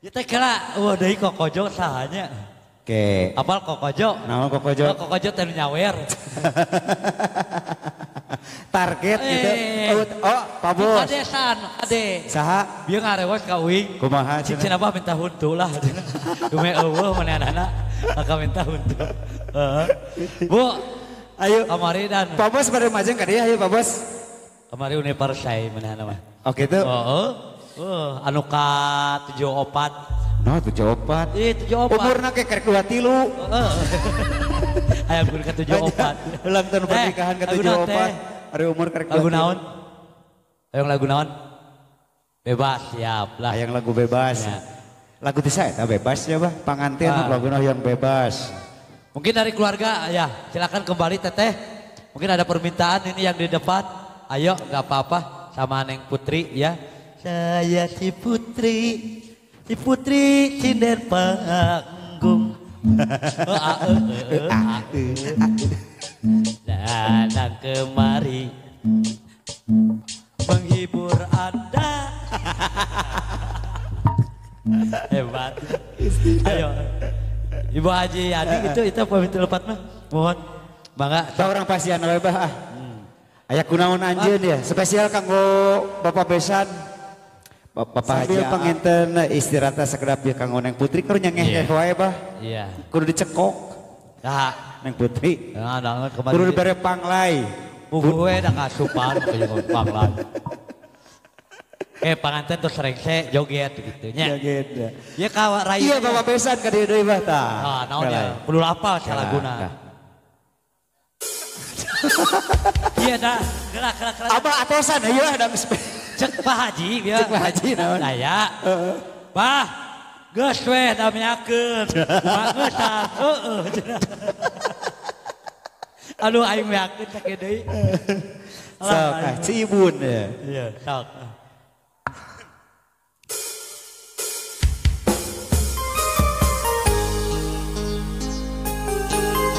Ieu teh kira eueuh deui kokojo sahanya. Oke. Apal kokojo? Naon kokojo? Kokojo teh nyawer. Target gitu. Oh, Pak Bos. Kadesan, kade. Saha? Bieu ngarewos ka uing. Kumaha cenah? Cing abah minta huntu lah. Dume eueuh manehanana maka minta huntu. Heeh. Bu, ayo kamari dan. Pak Bos pada majeng ka dieu ayo Pak Bos. Kamari Universal manehanana mah. Oke tuh. Heeh. Anu ka 74. No, 74. Ih, 74. Umurna ke karek 23. Heeh. Aya umur ka 74. Ulang tahun pernikahan ka 74. Ari umur karek lagu naon? Hayang lagu naon? Bebas, siap lah. Hayang lagu bebas. Ya. Lagu teh saya bebas ya, Bah. Panganten lagu yang bebas. Mungkin dari keluarga ya, silakan kembali Teteh. Mungkin ada permintaan ini yang di depan. Ayo, enggak apa-apa sama Neng Putri ya. Saya si Putri. Si Putri cinder panggung. Datang kemari menghibur Anda. Hebat. Ayo. Ibu Haji Adi itu pemimpin lepat mah. Mohon. Bangga. Bah orang pasian we bah. Aya kunaon anjeun ya, spesial kanggo Bapak Besan. Bapak Haji panginten istirahat sakedap ya kanggo Neng Putri keur nyengeh wae bah. Iya. Kudu dicekok. Tah, Neng Putri. Nah, kudu dibere panglai. Puguh we da kasupan jeung panglai. Panganten terus rengse joget gitu nya. Joget ya. Ya ka rai. Iya Bapak Besan ka dieu deui bah tah. Tah, naon ya? Kudu lapal salaguna. Iya dah, gerak. Abah atosan ieu ada cek Pak Haji ya. Cek Pak Haji naon? Aya. Bah, geus we da meakeun. Geus tah, heueuh. Aduh aing meakeun sakieu deui. Sok ah Cibun ya. Iya, sok.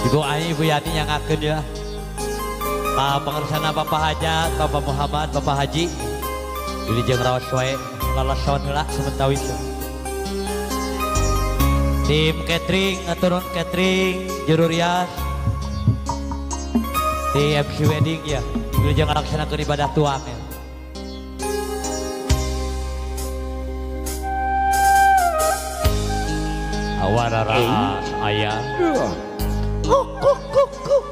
Ibu Ai, Ibu Yani yang ngakeun ya. Pak pengersana Bapak Hajat, Bapak Muhammad, Bapak Haji. Jadi jeung raos wae lalason heula sementawis. Tim catering, aturun catering, juru rias. Di MC wedding ya. Jadi jeung ngalaksanakeun ibadah tuang ya. Awarara ayah. Kuk kuk kuk kuk.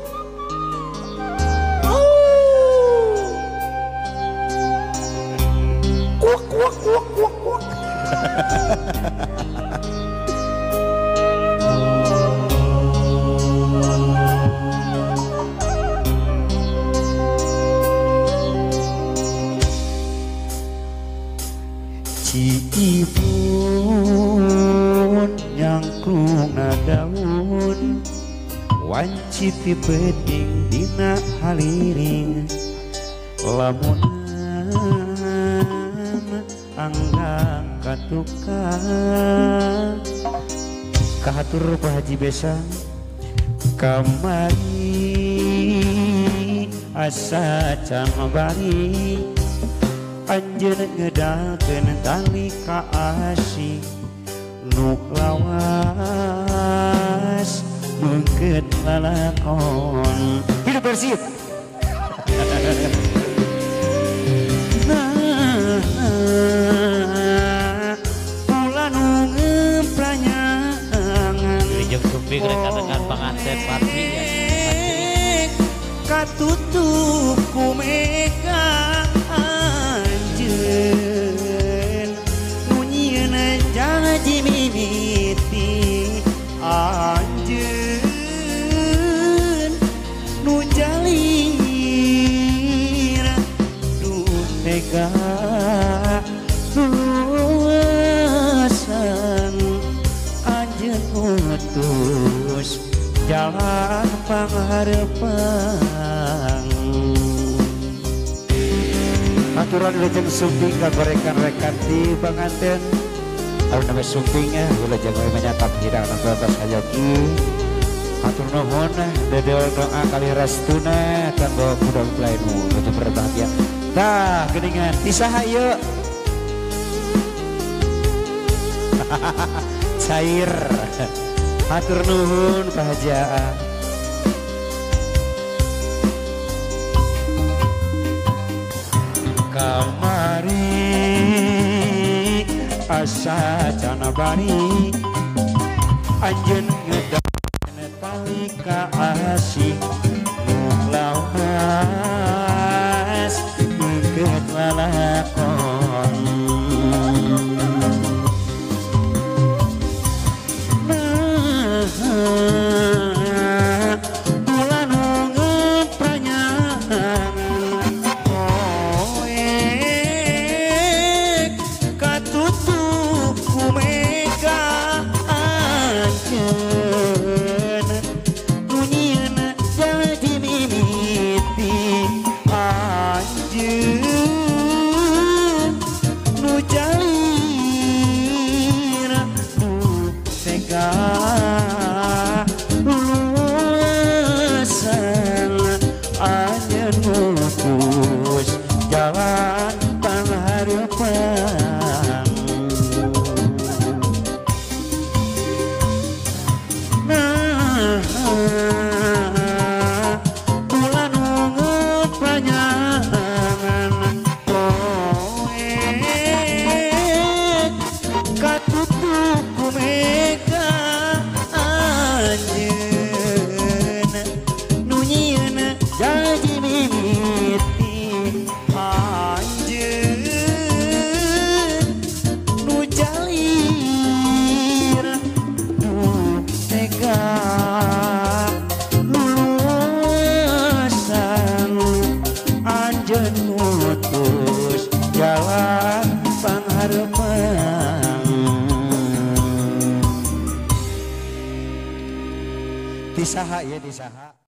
Kuak kuak kuak kuak kuak. Ciibun nyangklungna daun wanci ti peuting dina haliring lamunan anggang katukang kahatur Pak Haji Besan kamari asa can bari anjeun ngedalkeun tali ka asih nu lawas mengket lalakon hidup Persib. Nah, kula nu ngempranyangan Wilujeng Sumping rekan-rekan panganten parti ya. Katutup ku mega anjeun nu nyieun janji mimiti anjeun nu jalir duh tega luasan anjeun utus jalan pangharepang. Aturan wilujeng Sumping kanggo rekan-rekan di panganten. Anu name Sumping ya, wilujeng we menyantap hidangan atas hayogi. Atur nuhun dedel doa kali restuna kanggo kuda mempelai nu nuju berbahagia. Tah geuningan ti saha ieu? Cair. Hatur nuhun Pak Haji Aa. Kamari asa cana bari anjeun ngedan tali ka asih nu lawas meukeut lalakon. Tisaha ya tisaha.